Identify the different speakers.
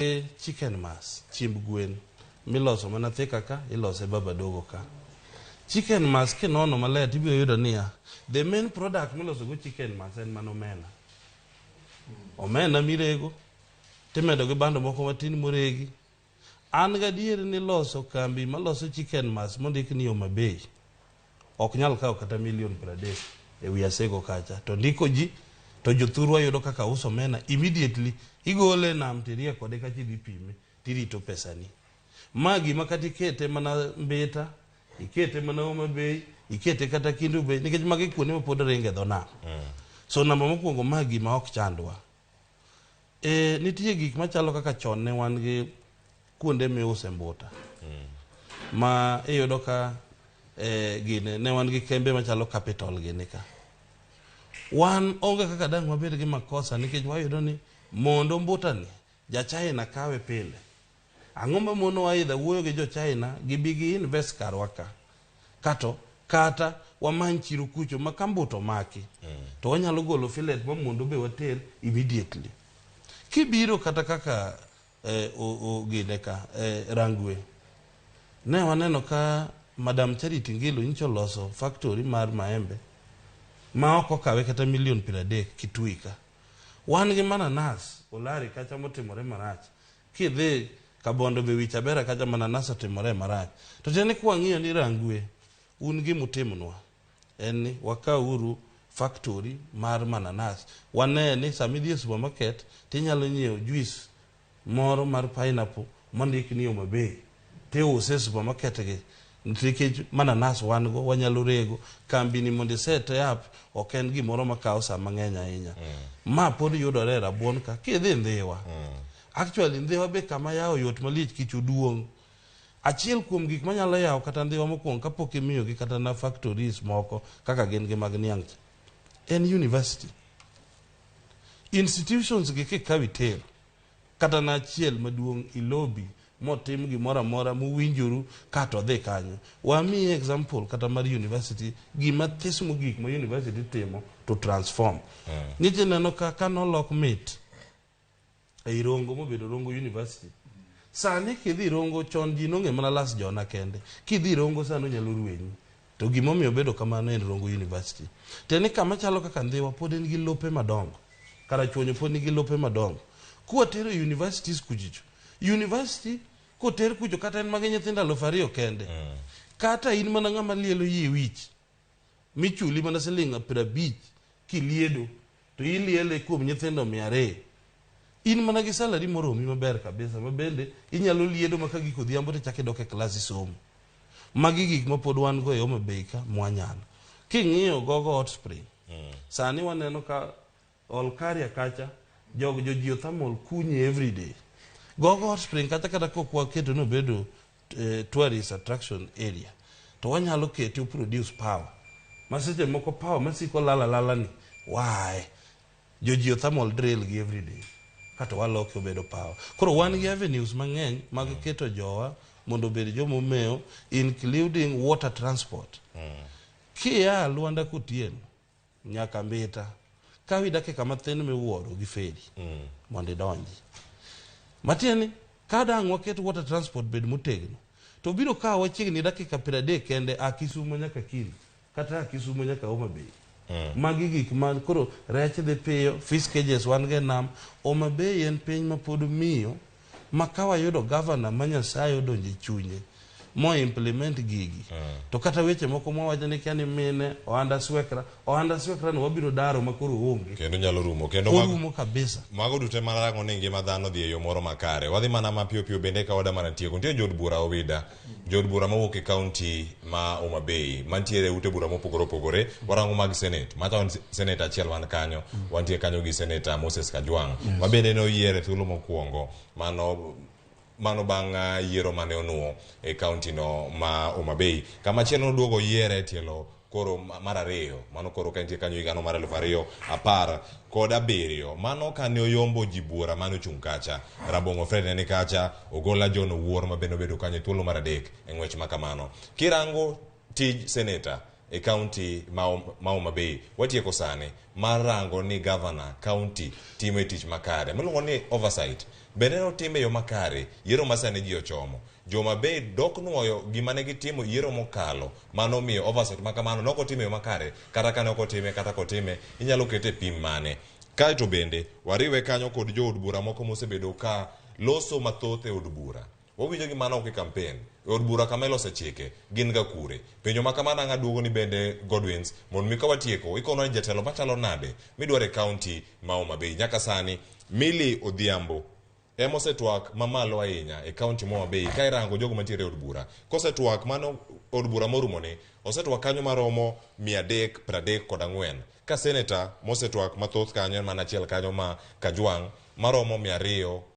Speaker 1: Chicken mass, chiemb gwen miloso mana Thika ka, ilose Babadogo ka. Chicken mass kinono maler tibiro yudo niya, the main product miloso go chicken mass en mana omena. Omena mirego, timedo gi bando moko matin moregi. An gadier ni loso kambi maloso chicken mass mondik ni Homa Bay ok nyal kawo kata milion 30 e wi Asego kacha to ndiko ji to jothurwa yudo kaka uso omena immediately igole e nam tirie kode kacha idhi pime tirito pesani. Ma gima kata ikete mana Mbita, ikete mana Homa Bay, ikete kata Kendu Bay nikech magi kuonde ma pod ringe dho nam. So namba mokwongo ma gima ok chandwa. E, nitie gik machalo kaka chon ne wan gi kuonde miuse mbuta ma iyudo ka e, gine ne wan gi kembe machalo Capital gini ka. Wan onge kaka dang' wabed gi makosa nikech wayudo ni mondo mbuta ni ja China kawe pile. Ang'o mamonowa idha wuoyo gi jo China gibi gi invest karwa ka. Kato kata wamany chiro kucho ma ka mbuta omaki to wanyalo golo fillet ma mondo be water immediately. Kibiro kata kaka eh, o, o, gine ka eh, Rangwe ne waneno ka Madam Charity Ngilu nyicha oloso factory mar maembe ma ok okawe kata milion 30 Kitui ka. Wan gi mananas Olari kacha motimore marach. Kidhi Kabondo be wich abera kacha mananas otimore marach. To tiende ni kwang'iyo ni Rangwe un gimutimnwa en ni wakawuru factory mar mananas wane ni sama idhi e supermarket tinyalo nyiewo juice moro mar pineapple mondik ni Homa Bay tiuse e supermarket gi nikech mananas wan go wanyalo rego kambi ni mondo iset up ok en gimoro makawo saa mang'eny ahinya ma pod yudore e rabuon ka kidhi Ndhiwa actually Ndhiwa be kama yawo yot malich kich oduong' achiel kuom gik manyalo yawo kata Ndhiwa mokwongo kapok imiyogi kata na factories moko kaka gin gi mag niang' cha en university institutions gi kikawo itero kata na achiel maduong' ilobi motim gimoro amora mowinjoru kato odhi kanyo wamiyi example kata mar university gima this mogik ma university timo to transform nyiche neno ka kanolok mit ei Rongo mobedo Rongo University sani kidhi Rongo chon ji nong'e mana Las Jona kende kidhi Rongo sani onyalo rwenyi to gimomiyo obedo kamano en Rongo University tiende ni kama chalo kaka Ndhiwa pod en gi lope madongo Karachuonyo pod nigi lope madongo kwatero universities kuchicho university koter kucho kata en magi nyithindo 2000 kende kata in mana ng'ama lielo yie wich michuli mana siling 50 kiliedo to iliele kuom nyithindo 200 in mana gi salary moromi maber kabisa ma bende inyalo liedo ma ka gik odhiambo to ichako idok e klas isomo magi gik ma pod wan go e Homa Bay ka mwanyalo king'iyo Gogo Hot Spring sani waneno ka Olkaria kacha jog jo geothermal kunye every day Gogo Hot Spring kacha kata kok waketo ni obedo tourist attraction area to wanyalo kete o produce power ma seche moko power masiko lala lala ni why jo geothermal drill gi every day kato waloke obedo power koro wan gi avenues mang'eny mag keto jowa mondo obed joma omewo including water transport kia Lwanda Kotieno nyaka Mbita kawi dakika mathin miwuoro gi feri mondo idonji matiende ni ka dang' waket water transport bed motegno to biro kawo chiegni dakika 30 kende a Kisumo nyaka Kili kata a Kisumo nyaka Homa Bay magi gik ma koro rech dhi piyo fish cages wan go e nam Homa Bay en piny ma pod miyo ma ka wayudo gavana ma Nyasaye odonjo e chunye mo implement gigi to kata weche moko mwawacho ni kia ni mine ohanda swekra ohanda swekra no wabiro daro ma koro onge
Speaker 2: kendo nyalo rumo kendo mago,
Speaker 1: orumo kabisa
Speaker 2: mago duto ema rango ni ngima dhano dhi e yo moro makare wadhi mana mapiyo piyo bende ka wada mana tieko nitie jood bura Owida jood bura mawuok e kaunti ma Homa Bay mantiere e ute bura mopogore opogore warango mag senate macha wan senate achiel man kanyo wantie kanyo gi seneta Moses Kajwang' ma bende ne oyier e thuolo mokwongo mano mano bang' yiero mane onuo e kaunti no ma Homa Bay kama chielo noduogo oyiere e tielo koro mar ariyo mano koro ka entie kanyo higano mar 2017 mano kane oyombo ji buora mane ochung' kacha Rabong'o Fred ne ni kacha Ogola John Owuor ma bende obedo kanyo e thuolo mar adek e ng'wech ma kamano kirango tij seneta e kaunti ma Homa Bay watieko sani mar rango ni gavana kaunti timo e tich makare miluongo ni oversight Bende ne otime e yo makare yiero ma sani ji ochomo. Jo Homa Bay dok nuoyo gima ne gitimo yiero mokalo mano omiyo oversight ma kamano ne ok otime e yo makare kata kane ok otime kata kotime inyalo kete e pim mane. Kaeto bende wariwe kanyo kod jood bura moko mosebedo ka loso mathoth e od bura. Wawinjo gi mano ok e campaign. E od bura kama ilose chike gin ga kure. Penjo ma kamano ang' aduogo ni bende Godwins mondo mi ka watieko ikonwa ni jatelo machalo nade midwaro e county ma Homa Bay. Nyaka sani Milly Odhiambo ema osetwak mamalo ahinya e county ma Homa Bay ka irango jogo mantiere e od bura. Kosetwak mano od bura morumo ni osetwak kanyo maromo 334 ka senator mosetwak mathoth kanyo en mana achiel kanyo ma Kajwang' maromo 200.